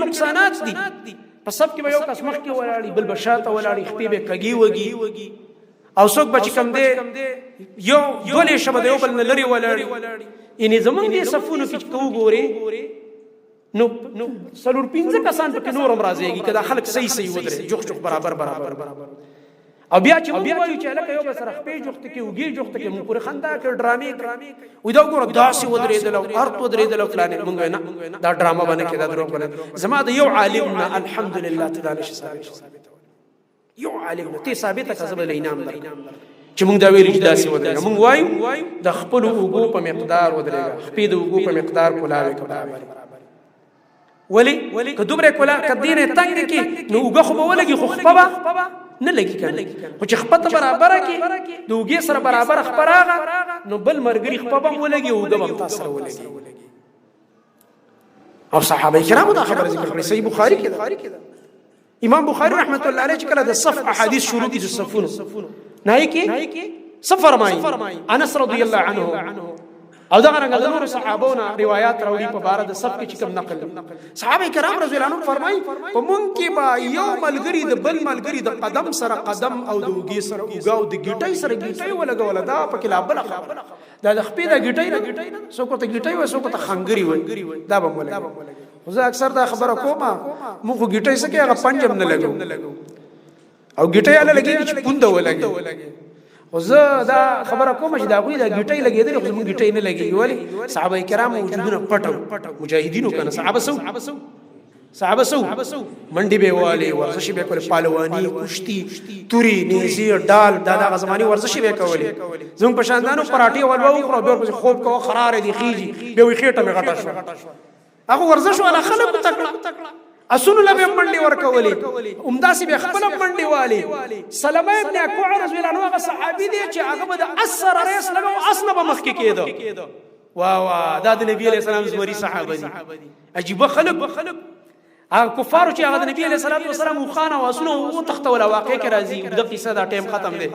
نقصانات دي. په صف کې به یو کس مخکې ولاړی، بل به شاته ولاړی، خپې به کږې وږي، او څوک به چې کوم دی یو دولې شبه د یو بل نه لرې ولاړي. یعنې زمونږ دې صفونو کې چې که وګورې نو څلور پنځه کسان پکې نور هم راځيږي، که دا خلک صحیح صحیح ودرې، جوخ جوخ برابر برابر. او بیا چې موږ وایو چې هلکه یو بل سره خپې جوخت کې، اوږې جوخت کې، موږ پورې خندا کوي، ډرامې کوي، وایي دا وګوره داسې ودرېدل او ارت ودرېدل او فلانې. موږ وایو نه، دا ډرامه به نه کوي، دا دروغ به نه. زما د یو عالم نه الحمدلله ته دا نشي ثابتولی، یو عالم نه ته ثابته که زه به له انعام درکړم چې موږ دا ویلي چې داسې ودرېږه. موږ وایو د خپلو اوږو په مقدار ودرېږه، خپې د اوږو په مقدار کولاوې که برابرې. ولی که دومره کولا که دینه تنګ کی نو اوږه خو به ولګي، خو خپه به نه لګي کنه. خو چې خپه ته برابره کی، د اوږې سره برابره خپه راغه، نو بل مرګري خپه به هم ولګي، اوږه به هم تا سره ولګي. او صحابه کرامو دا خبره ذکر کړې، صحیح بخاری کې ده. امام بخاری رحمت الله علیه چې کله د صف احادیث شروع کړي، د صفونو نه کې څه فرمایي؟ انس رضی الله عنه او دغه رنګ د نور صحابو نه روایت راوړي په بار د صف کې چې کوم نقل. صحابه کرام رضی الله عنهم فرمایي په مونږ کې با یو ملګری د بل ملګری د قدم سره قدم او د اوږې سره اوږه او د ګیټۍ سره ګیټۍ ولګوله. دا پکې لا بل خبره دا د خپې دا ګیټۍ نه، څوک ته ګیټۍ وای، څوک ته خنګری وای، دا به ولګي. خو زه اکثر دا خبره کوم، مونږ خو ګیټۍ څه کې هغه پنجم نه لګو، او ګیټۍ اله لګېږي چې پونده ولګي. خو زه دا خبره کوم چې دا غوی دا ګیټۍ لګېدلې، خو زمونږ ګیټۍ نه لګېږي. ولی؟ صحابه کرام وجودونه پټو، مجاهدینو کنه. صحابه سو، صحابه سو، منډي به والي، ورزش به کول، پهلواني، کشتي، توري، نیزي، ډال، دا دغه زماني ورزش به کولې. زمونږ په شاندانو پراټي ولوا وخوره، بیا ورپسې خوب کوه، خرارې دي خيږي، بیا وی خېټه مې غټه شوه. هغه ورزش والا خلک تکړه، اسونو له به منډي ورکولې، همداسې به خپل منډي والي. سلمہ ابن اکوع رضی الله عنه هغه صحابي دی چې هغه به د اس سره ریس لګاو، اس نه به مخکې کېده. وا وا، دا د نبی علیہ السلام زمری صحابه دي، عجیب خلک. هغه کفارو چې هغه د نبی علیہ الصلوۃ والسلام وخانه واسونه او تختول، واقع کې راځي د قصه، دا ټیم ختم دی.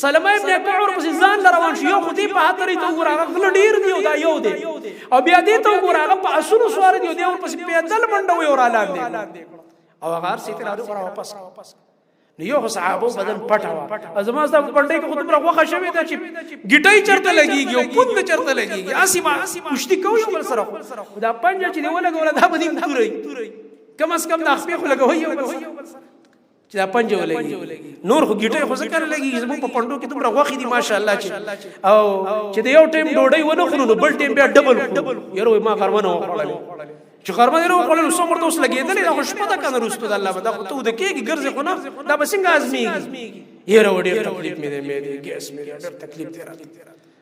سلمہ ابن اکوع ورپسې ځان روان شو. یو خو دې په هترې ته وګوره، هغه غل ډیر دی او دا یو دی، او بیا دې ته وګوره، هغه په اسونو سوار دی او دی ورپسې پیدل منډه وي اور لاندې، او هغه هر څه ته راغله واپس. نو یو صحابو بدن پټه وا، زما زده په پنډې کې خو دومره غوښه شوې ده چې ګټۍ چرته لګيږي او پوند چرته لګيږي. اسی ما کشتي کوي یو بل سره، دا پنجه چې دی ولګوله دا به دې توري، کم از کم دا خپې خو لګوي یو بل سره چې دا پنجه ولګي. نور خو ګټۍ خو ځکه نه لګيږي، زموږ په پندو کې دومره غوښې دي ماشاءالله چې او چې د یو ټیم ډوډۍ ونه خورو نو بل ټیم بیا ډبل خورو. یاره ما غرمه نه وخوړلې، چې غرمه دې نه وخوړل څو مرته اوس لګېدلې، دا خو شپه ده که نه وروستو د الله به دا خو ته وده کېږي ګرځې خو نه، دا به څنګه هضمېږي؟ یاره ډېر تکلیف مې دی، مې دی ګیس مې دی، ډېر تکلیف دی راته.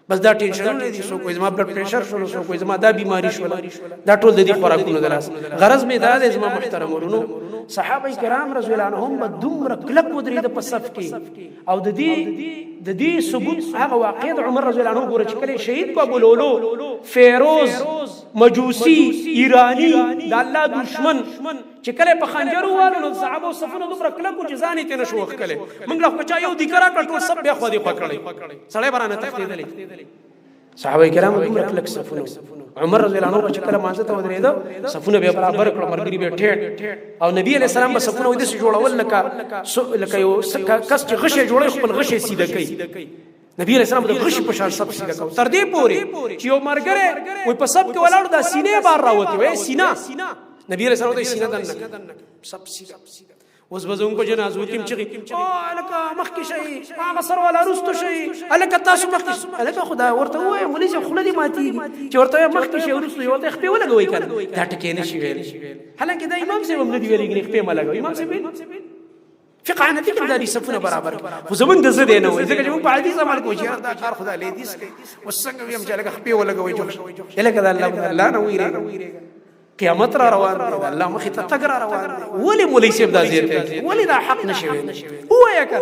بس دا ټینشنونه دي، څوک وایي زما بلډ پریشر شول، څوک وایي زما دا بیماری شوله، دا ټول د دې خوراکونو د لاس. غرض مې دا دی زما محترم ورونو، صحابه کرام رضی الله عنهم به دومره کلک ودرېده په صف کې. او د دې ثبوت هغه واقع د عمر رضی الله عنه ګوره چې کله شهید کو ابو لولو فیروز مجوسی ایرانی د الله دشمن چې کله په خنجر ووالو، نو صحابه صفونه دومره کلکو چې ځان یې ترې نه شو وښکلی. موږ له خو چا یو دیکه راکړه، ټول صف بیا خوا دې خوا کړی، سړی به رانه تښتېدلی. صحابه کرامو دومره کلک صفونه. عمر رضی الله عنه چې کله مانځه ته ودرېده، صفونه به برابر کړ، مرګري به ټیټ، او نبی علیہ السلام به صفونه ودې جوړول لکه یو کس چې غشې جوړي، خپل غشې سیده کوي. نبی علیہ السلام د غشي په شان سب سیده کو، تر دې پوري چې یو مرګره وي په سب کې ولاړ، دا سینې بار راوتی وي سینه، نبی علیہ السلام د سینه دنه سب سیده. اوس به زموږ په جنازو کې چغي او الکه مخکې شي، هغه سر والا رستو شي، الکه تاسو مخکې، الکه خدا ورته وایي مولوی چې خوله دې ماتېږي چې ورته مخکې شي ورستو، یو ته خپې ولګوي کنه، دا ټکی نه شي ویلی. حالانکه دا امام صاحب هم نه دی ویلي ګنې خپې مه لګوي. امام صاحب فقه حنفي کې دا صفونه برابر، خو زمونږ د زده نه وای، ځکه چې موږ په حدیث عمل کوو چې دا کار خدای له حدیث کوي. اوس څنګه ویم چې لکه خپې ولګوي چې لکه دا الله الله نه ویریږي، قیامت را روان دی، الله مخې ته تګ را روان دی. ولې مولوي صاحب دا زیاته، ولې دا حق نشي ویلی؟ ووایه کنه.